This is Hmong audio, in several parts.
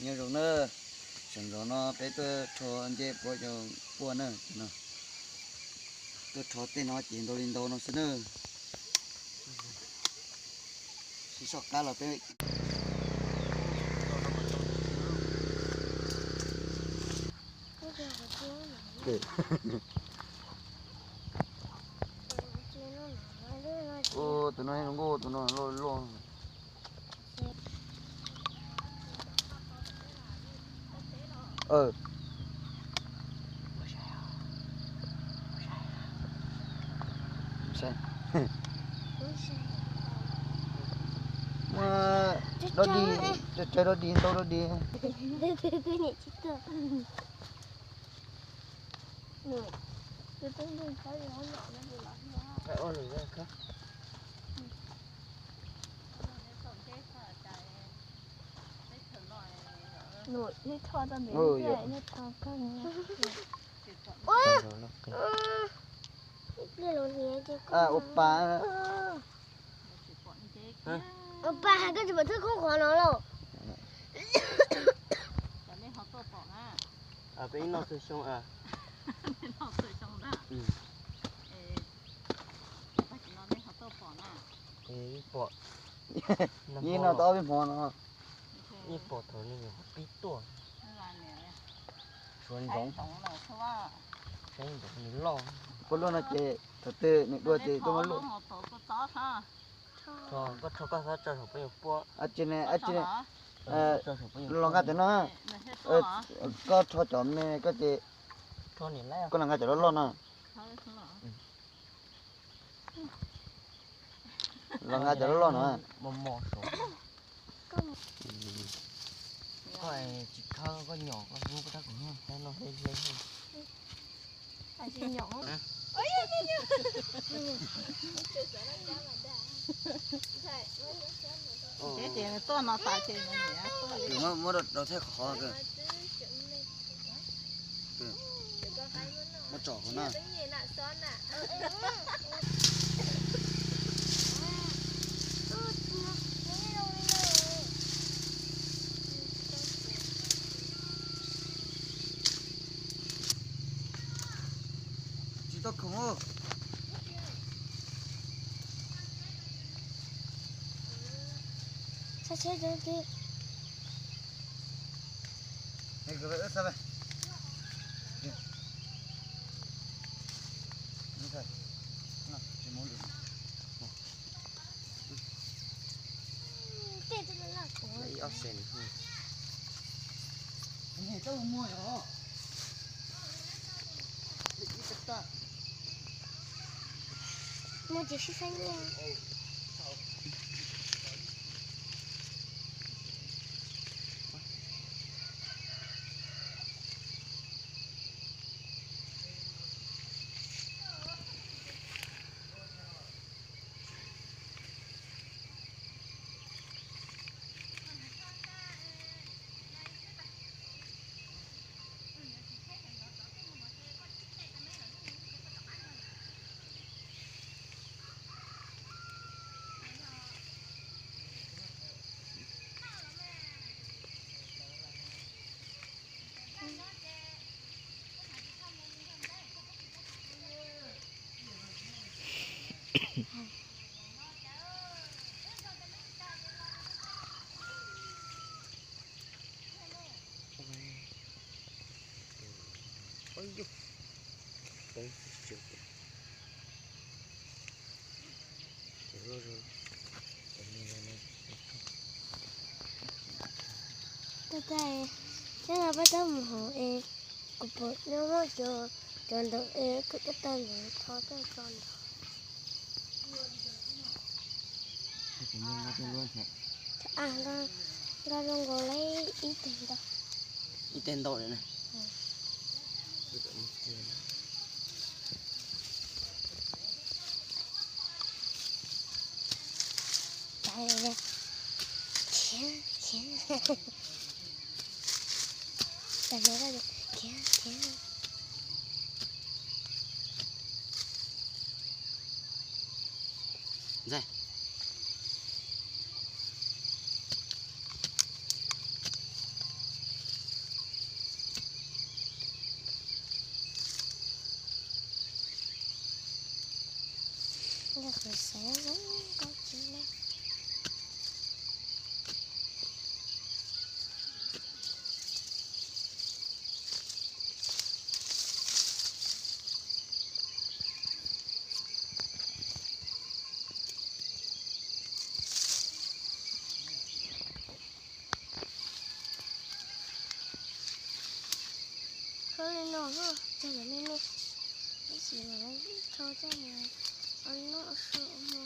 Nyob zoo na, sawv ntxov no peb tuaj rho ncej puab coj puaj na, tuaj rho tej no ces ntau li ntau no xwb na. Sib soj qab los peb Tus no zoo nkauj, tus no loj loj. Muaj dog dig, tsawg dog dig, ntau dog dig. Ua pa, ua pa, koj tsis pom thawj khoob qhov no lauj? Peb ib noj txhua xyoo. Yeej noj tau ob peb hmo no. Yeej pom thaum nws pib tuaj. Suav ntsoov, saib ntsoov nws loj. Puab luaj no ces thaum twg nws dua ces tuaj muab luaj. Koj rho koj xav tso saum peb yuav puab. Los nqa cov no, koj rho cov me koj ces, koj los nqa cov loj loj no. Los nqa cov loj loj no. Koj tsis khawb koj nyom koj hlub koj tab kuv noj no hle hle. Muab rau thaij qhov, muab tsom hauv na. Tsis tau khoom. Muaj tsis sib saib nyiaj. Tag tag, nyob no peb tab mus hauv es kuv pom nyob muab cov, cov ntawd es kuv coj tag ntawd tho tuaj tso ntawd. Nqa zoo nkaus li ib teg ntau. Ib teg ntau na. Ntxaij. Li no, cog me me, tab sis mas tho coj mus ua noj su ua hmo.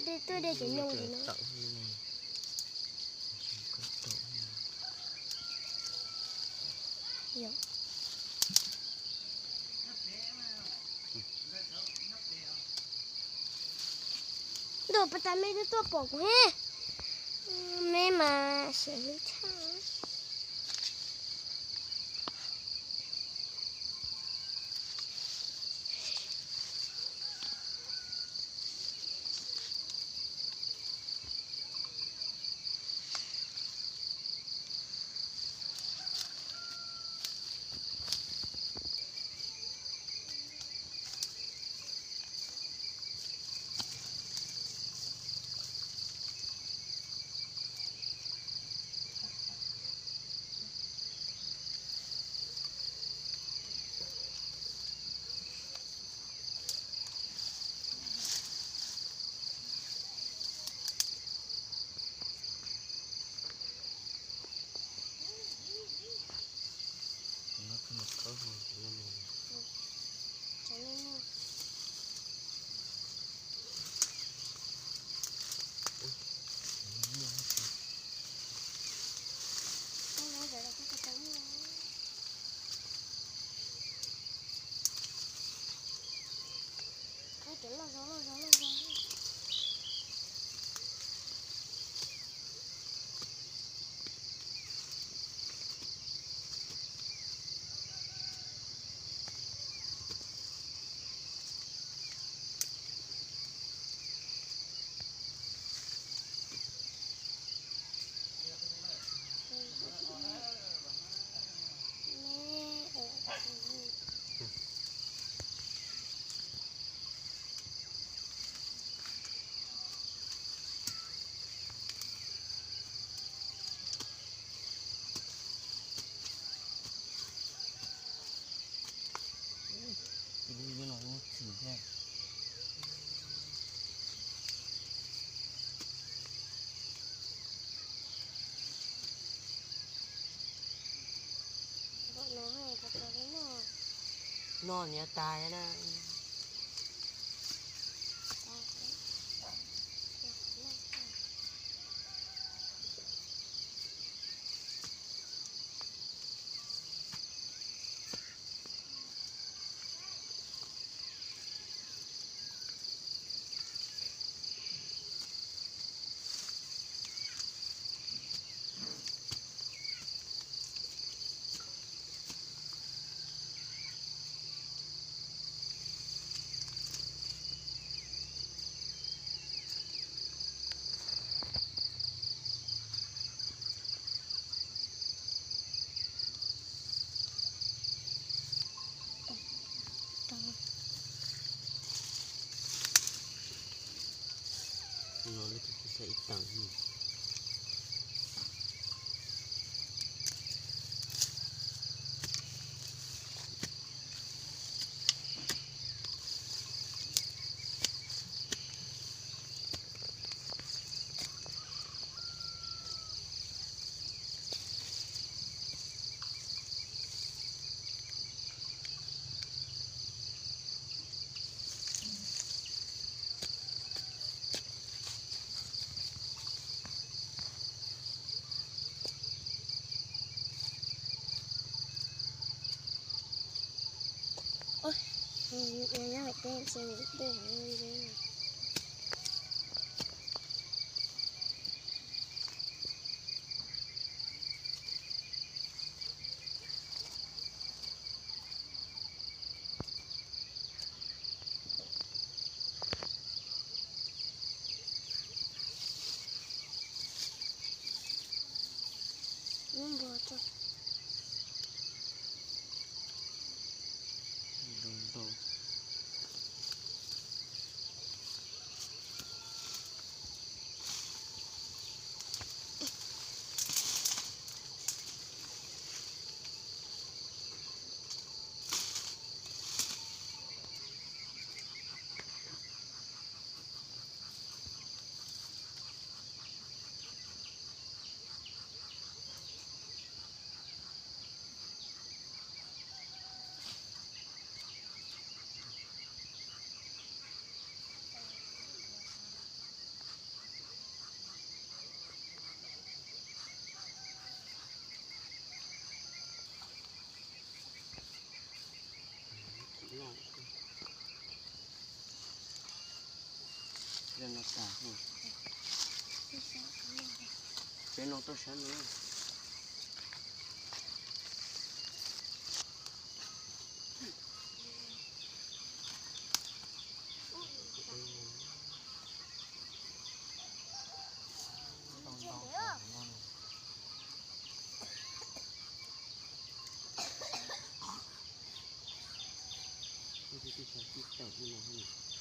De tuaj de cov nyoos no. Ntuj, puas tas me twb tuaj pom kuv he. Me mas siav hlub tshaj. No niam tas na. Lub npua tso. Peb no tuaj sab no. Tus tib tawm li no.